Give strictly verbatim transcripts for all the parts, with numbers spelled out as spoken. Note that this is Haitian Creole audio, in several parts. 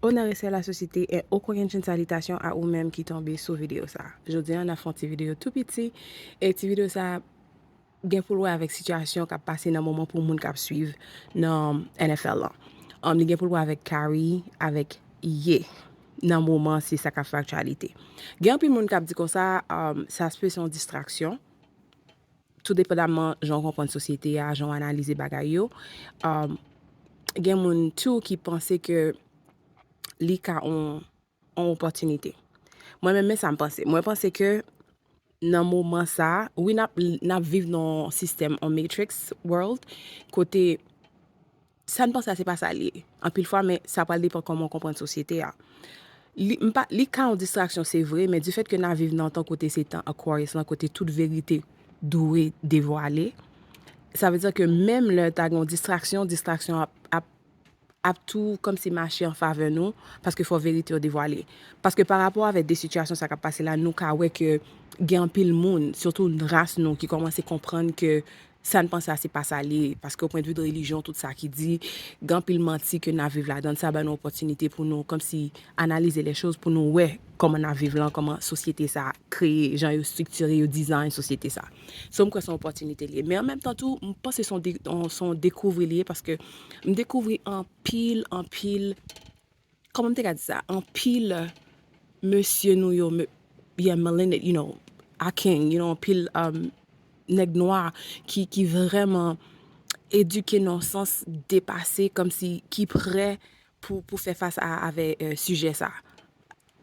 Onè, respè, lasosyete, e okenn salitasyon a ou menm ki tonbe sou videyo sa. Jodi a, n ap fè yon ti videyo tou piti, e ti videyo sa gen pou l wè avèk sitiyasyon k ap pase nan moman pou moun k ap swiv nan N F L lan. Um, li gen pou l wè avèk Kyrie, avèk Ye. Nan moman, se sa k ap fè aktyalite. Gen anpil moun k ap di konsa, um, sa se yon distraksyon. Tou depandamman jan w konprann sosyete a, jan w analize bagay yo. Um, gen moun tou ki panse ke li ka yon, yon opòtinite. Mwen menm, men sa m panse. Mwen panse ke nan moman sa, wi, n ap, n ap viv nan yon sistèm, yon Matrix world, kote sa n panse a, se pa sa l ye. Anpil fwa, men sa pral depann kòman w konprann sosyete a. Li, m pa, li ka yon distraksyon, se vre, men difèt ke n ap viv nan yon tan kote se tan Aquarius lan, kote tout verite dwe devwale, sa vle di ke menm lè ta gen yon distraksyon, distraksyon ap, ap, ap tou kòmsi mache an favè nou, paske fò verite yo devwale. Paske pa rapò avèk de sitiyasyon sa k ap pase la, nou ka wè ke gen anpil moun, sitou ras nou, ki kòmanse konprann ke sa n panse a se pa sa l ye, paske o pwennvi de relijyon, tout sa ki di, gen anpil manti ke n ap viv ladan, sa ba nou opòtinite pou nou kòmsi analize lè choz, pou nou wè kòman n ap viv lan, kòman sosyete sa kreye, jan yo estriktire, yo dizayn sosyete sa. So, m kwè se yon opòtinite l ye. Men an menm tan tou, m panse se yon de-, yon, se yon dekouvri l ye, paske m dekouvri anpil, anpil, kòman m te ka di sa, anpil mesye nou yo, me-, yeah, melanated, you know, Aken, you know, anpil, um, nèg nwa ki, ki vrèman edike nan yon sans depase, kòmsi ki prè pou, pou fè fas a, avè, euh, sijè sa.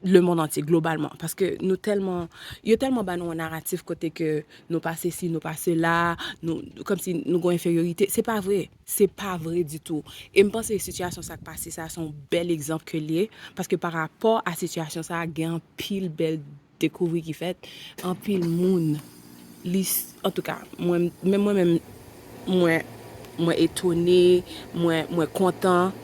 Le monde entier, globalman. Paske nou tèlman, yo tèlman ba nou yon naratif kote ke nou pa sesi, nou pa sela, nou, kòmsi nou gen enferyorite. Se pa vre. Se pa vre ditou. E m panse sitiyasyon sa k pase sa, se yon bèl egzanp ke l ye. Paske pa rapò a sitiyasyon sa, gen anpil bèl dekouvri ki fèt. Anpil moun, li, s-, antouka, mwen, menm mwen menm, mwen, mwen etone, mwen, mwen kontan.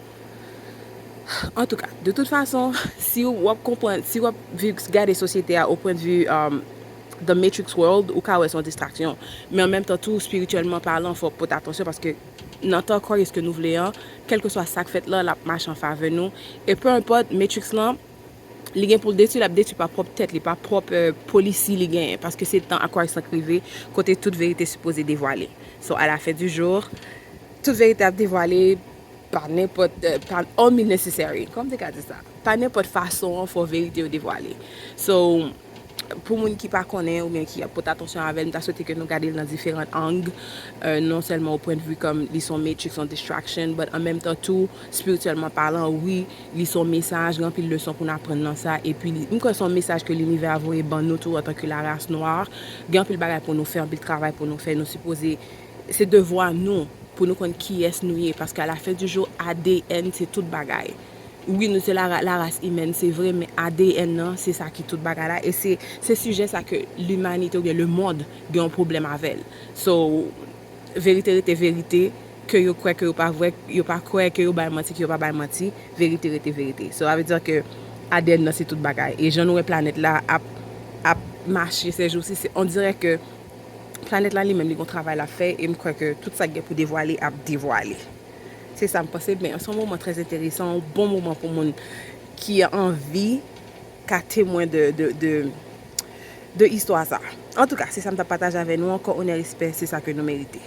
Antouka, de tout fason, si w ap konprann, si w ap viv, gade sosyete a o pwennvi, um, the Matrix world, ou ka wè se yon distraksyon. Men an menm tan tou, espirityèlman palan, fò w pote atansyon paske nan tan kò eske nou vle an, kèlkeswa sa k fèt la, l ap mache an favè nou. E peu importe, Matrix lan, li gen pou l detwi, l ap detwi pa pwòp tèt li, pa pwòp, euh, polisi li genyen, paske se tan Aquarius lan k rive, kote tout verite sipoze devwale. So, à la fin du jour, tout verite ap devwale pa nenpòt, euh, pa, only necessary, kòman m te ka di sa? Pa nenpòt fason an fò verite yo devwale. So, pou moun ki pa konnen oubyen ki ap pote atansyon avè l, m ta swete ke nou gade l nan diferan ang, euh, non sèlman o pwennvi kòm li se yon matrix, yon distraction, but an menm tan tou, espirityèlman palan, wi, li se yon mesaj, gen anpil leson pou n aprann nan sa, epi li, m kwè se yon mesaj ke linivè a voye ban nou tou antanke laras nwa, gen anpil bagay pou nou fè, anpil travay pou nou fè, nou sipoze, se devwa nou pou nou konn kiyès nou ye, paske à la fin du jour, A D N se tout bagay. Wi, nou se la, la ras imèn, se vre, men A D N nan, se sa ki tout bagay la, e se, se sijè sa ke limanite oubyen lemonn gen yon pwoblèm avè l. So, verite rete verite, ke yo kwè, ke yo pa vwè, yo pa kwè, ke yo bay manti, ke yo pa bay manti, verite rete verite. So, sa vle di ke A D N nan se tout bagay. E jan nou wè planèt la ap, ap mache sèjousi, se, on dirè ke planèt la li menm, li gon travay l ap fè, e m kwè ke tout sa k gen pou devwale ap devwale. Se sa m panse, men se yon moman trè enteresan, yon bon moman pou moun ki anvi ka temwen de, de, de, de istwa sa. Antouka, se sa m t ap pataje avè nou ankò, onè, respè, se sa ke nou merite.